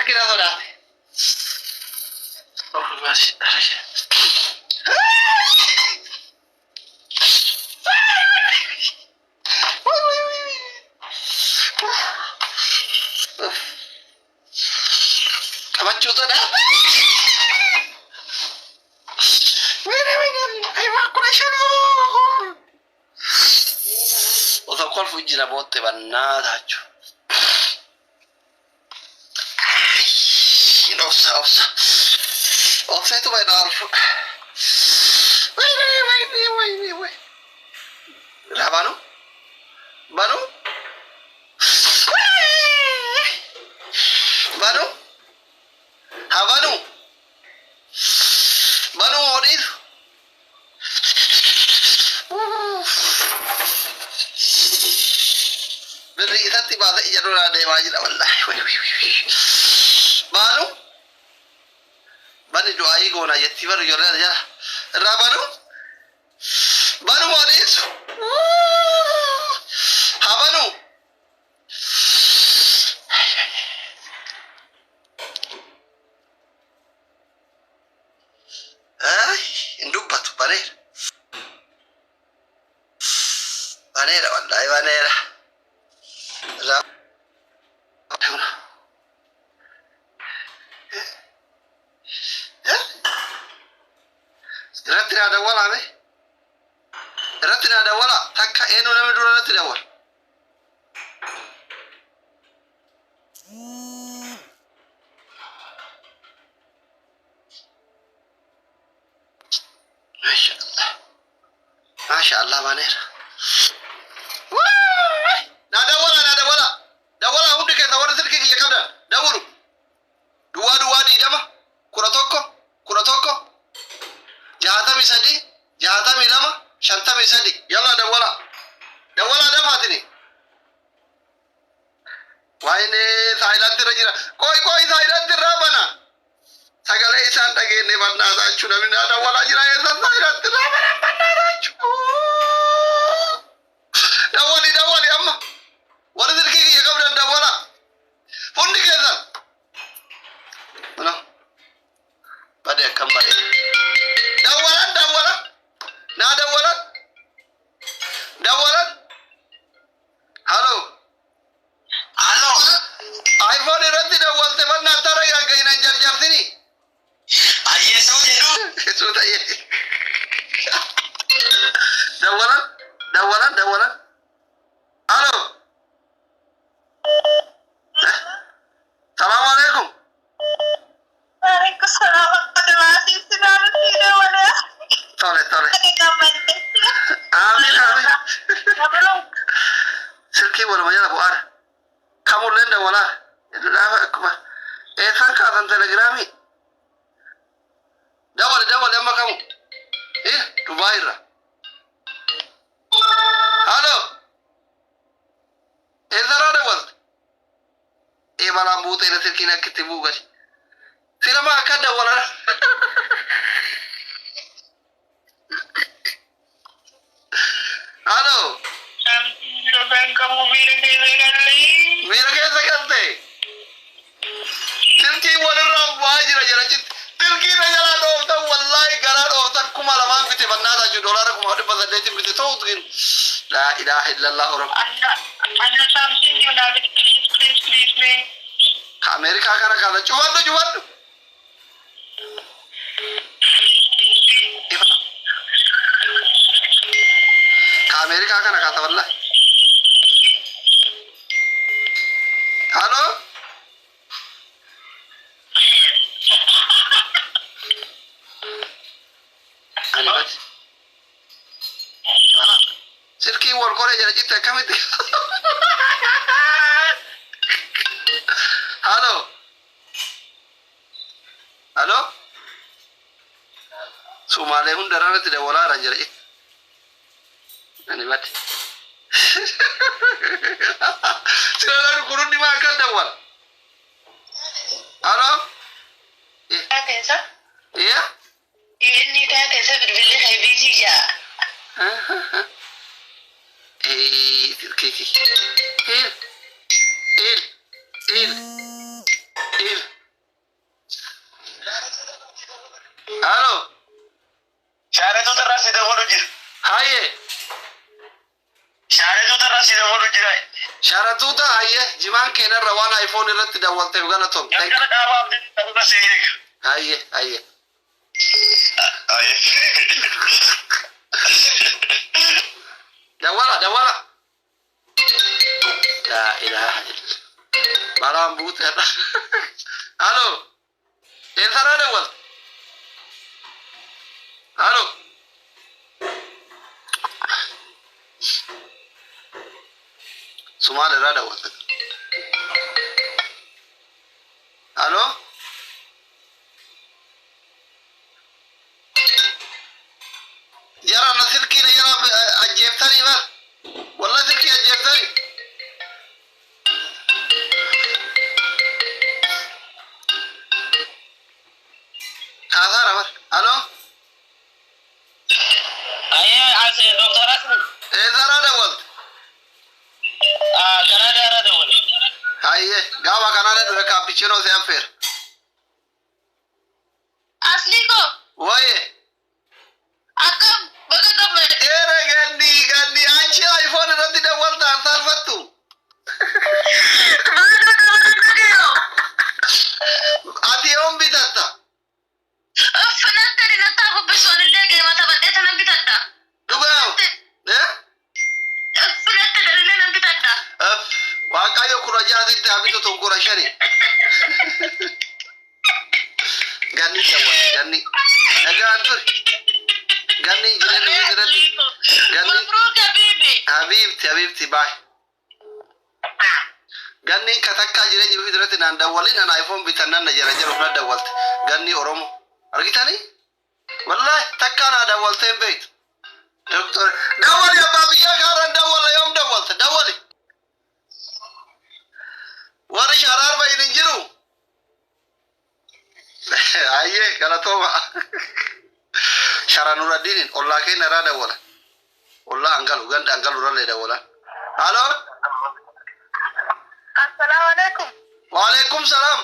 Silkii na sodaate. Qabachuu sodaate. Wayne wayne aywa 15. Osoo kolfu jira bootte bannaatachu. Obsa obsa. Obseetuma irraa ol fuudha. Wayne wayne wayne wayne. Irraa banu banu banu haa banu banu moo dhiisu. Birri isatti baasa ija duraa deemaa jira wallaahi. Baanu bani du'aayii goonaa jettii baru ijoollee as jala. Irraa banu banu moo dhiisu. Haa banu. Ay, hin dubbatu baneera. Baneera wallaahi baneera. Irraa irratti naa dawwalaa mee? Irratti naa dawwalaa takka eenyu namni dura irratti dawwala. Maasha Allah. Maasha Allah baneera. Naa dawwala naa dawwala. Dawwala hundi keessa warri silkii kiyya qabdan dawwulu. Duwwaa duwwaa 20 11 11 63 62 53 yalla dawwala. Dawwala dafaatini. Waayine silent irra jira. Qoy qoy silent irraa bana. Sagalee isaan dhageenye bannaataa jechuun namni naa dawwalaa jira eessa silent irraa bana bannaataa jechuun. Dawwali dawwali amma. Warri silkii kiyya qabdan dawwala. Hundi keessan. Kuno. Bade akkam bade. Dawwalan dawwalan. Naa dawwalan. Dawwalan. Halo. Alo. iPhone irratti dawwalte mannaan tara gaggainan jarjartini. Ayyesuu jedhu. Suuta Dawwalan dawwalan dawwalan. Halo. Salaamu alaikum. Waalaikum salaam warahmatullahi. Tole tole. Amiin amiin. Silkii waluma jala bu'aara. Kamulleen dawwalaa. Laafa akkuma. Eessaan kaasan telegiraamii. Dawwali dawwali amma kamu. Eh Dubaay irra. Halo. Eessarraa dawwalte? Ee balaan buutee silkiin akkitti buugati. Silama akka dawwalan. Halo. Miira keessa galte. Silkiin walirraa bu'aa jira jala citti. Silkii na jalaa dhooftan wallaahi garaa dhooftan 2000 bite bannaataa jiru doolaara 1800 bite ta'utu gin. Laa ilaaha illallah Oromoo. Ka Ameerikaa kana kana cufadhu cufadhu. Ifa. Ka Ameerikaa kana kaasa wallaahi. Halo. Ani bati. Silkiin wal koree jala citte akkamitti? Halo. Halo. Sumaalee hunda irratti dawwalaa jira citte. Ani bati. Sila kun hundi maa akka dawwala? Halo. Iya. Inni taate isa bilbilli kee busy jaa. Eh, silkii. Il. Il. Il. Il. Halo. Shaaratu irraa si dabalu jira. Haye. Shaaratu irraa si dabalu jira. Sharatuuta haye jimaan keenarra waan iPhone irratti dawwalteef galatoom. Thank you. Galgala dhaabaa abdii irra si eega. Haye haye. Aye. Dawwala dawwala. Laa ilaaha illa. Balaan buuteerra. Halo. Eessarraa dawwalte? Halo. Sumaal irraa dawwalte. Halo. Jara na silkii na jara ajjeeftanii bar. Walla silkii ajjeeftanii. Kaasaara bar. Halo. Aye, as Dr. Asmi. Eessarraa dawwalte? Ah, Kanada irraa dawwale. Hayyee gaafa kanaadha dure kaappichiinoo si affeera. Asli ko Waye. akkam baga gammade. Ere ganni ganni achi iPhone irratti dawwalta an saalfattu. Baga gammade. Ati yoom bitatta? Uffanatti nattaa bubbisuun illee geema taphadhee tanan bitadha. Dhugaam. Eh? Uffanatti dalillee nan bitadha. Waaqayyo 16tti haa bitu tun 15. Ganni dawwal ganni. Nagaan ture. Ganni jireenya ofii irratti. Ganni. Mabruuk habiibi. Habiibti habiibti baay. Ganni katakkaa jireenya ofii irratti naan dawwalin an iPhone bitannan na jala jedhu na dawwalte. Ganni Oromoo. Argitanii? Wallahi takkaa naa dawwaltee hin beektu. Doktor dawwali abbaa biyyaa kaarraan dawwala yoom dawwalte dawwali. Warri sharaar bahin hin jiru. Ayyee galatooma. Shara Nuraddiinin ollaa keenya irraa dawwala. Ollaa angalu ganda angalu irrallee dawwala. Halo. Assalaamu alaikum. Waalaikum salaam.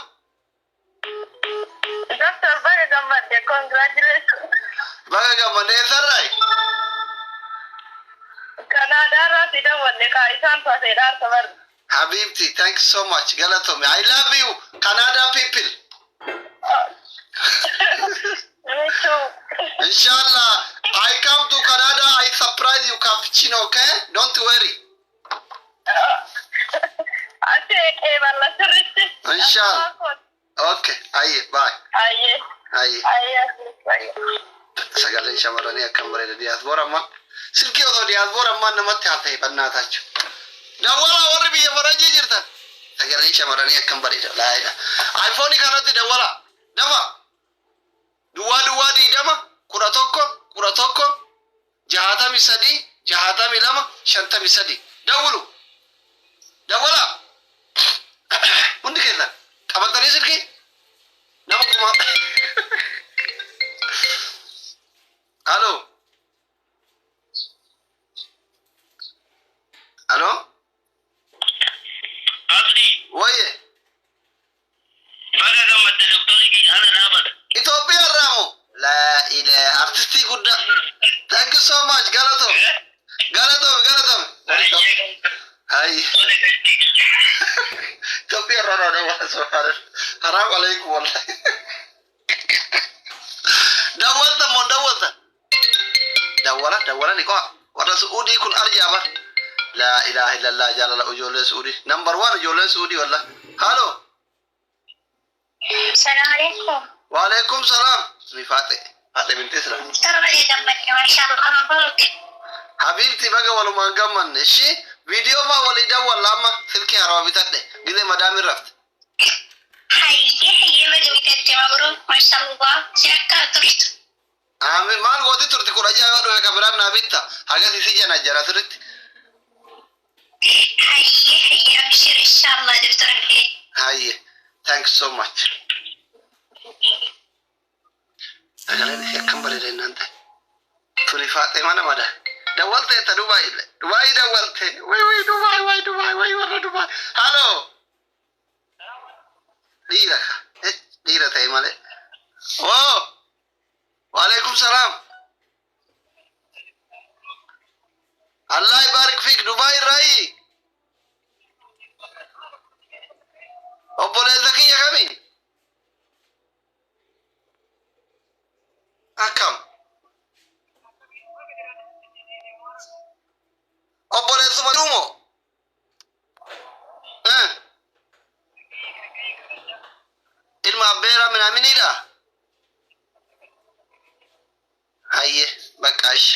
Doctor baga gammadde congratulations. Baga gammadee eessarraayi? Kanaadaarraa si dawwanne kaa isaan taateedhaan sabar. Habibti, thank you so much. Galatoomi. I love you, Canada people. Me too. Inshallah, I come to Canada, I surprise you cappuccino, okay? Don't worry. Ati eeballa sirriitti. Inshallah. Okay, aye, bye. Ayyee. Aye. Ayyee. Ayyee. Sagaleen shamarranii akkam bareeda diyaaspoora ammaa. Silkii osoo diyaaspoora ammaa namatti haasa'e bannaatachu. Dawwala warri biyya faranjii jirtan. Sagaleen shamarranii akkam bareeda. Laa ilaa. iPhone kanatti dawwala. Dafa. Duwwaa duwwaa 20 11 11 63 62 53. Dawwulu. Dawwala. Hundi keessan qabatanii silkii nama kuma. Halo. Halo. Abdi, Waye. baga gammadde doktorri keenya ana dhaabata. Itoophiyaa irraa moo? Laa ilaa artistii guddaa. Thank you so much. Galatoom. Galatoom galatoom. Hai. Itoophiyaa irraa naa dawwala subhaanallah. Haraam alaykum wallahi. Dawwalta moo dawwalta? Dawwala dawwala ni qo'a. Warra Su'uudii kun arjaama. Laa ilaaha illallah jaalala ijoollee Su'uudii. Number one ijoolleen Su'uudii wallah. Halo. Salaam alaikum. Waalaikum salaam. Ni Faaxe. Faaxe binti Islam. Doctor baga gammadde mashallah mabruuk. Habibti baga walumaan gammanne. Ishi viidiyoo faa walii dawwalla amma silkii haarawaa bitadhe. Gizee madaamin rafte. Hayyee hayyee baga bitatte mabruuk mashallah. Si akka turtu. Aamin maal gooti turti 16 yoo dhufe kan biraan naa bitta. Hagas isi jana jara sirritti. Hayyee hayyee abshir inshallah doctor. Hayyee. Thank you so much. Sagaleen ishee akkam bareeda innaan ta'e. Tuni Faaxee mana mada. Dawwalte ta Dubaay illee. Dubaay dawwalte. Way way Dubaay way Dubaay way warra Dubaay. Halo. Dhiira ka. Dhiira ta'e malee. Oo. Akkam? Obboleessuma jirumoo? Eh. Ilma abbeeraa minaaminiidha? Hayye baqqaash.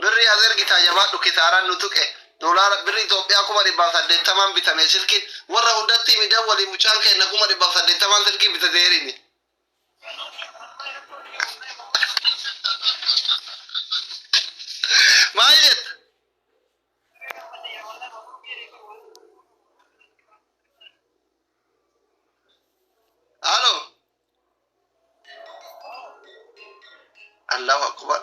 Birri as ergitaa jabaadhu kisaaraan nu tuqe. Doolaara birri Itoophiyaa 180,000 bitame silkiin warra hundatti himi dawwalii mucaan keenya 180,000 silkii bitate heerimi. Maal jetta? Halo. Allahu akbar.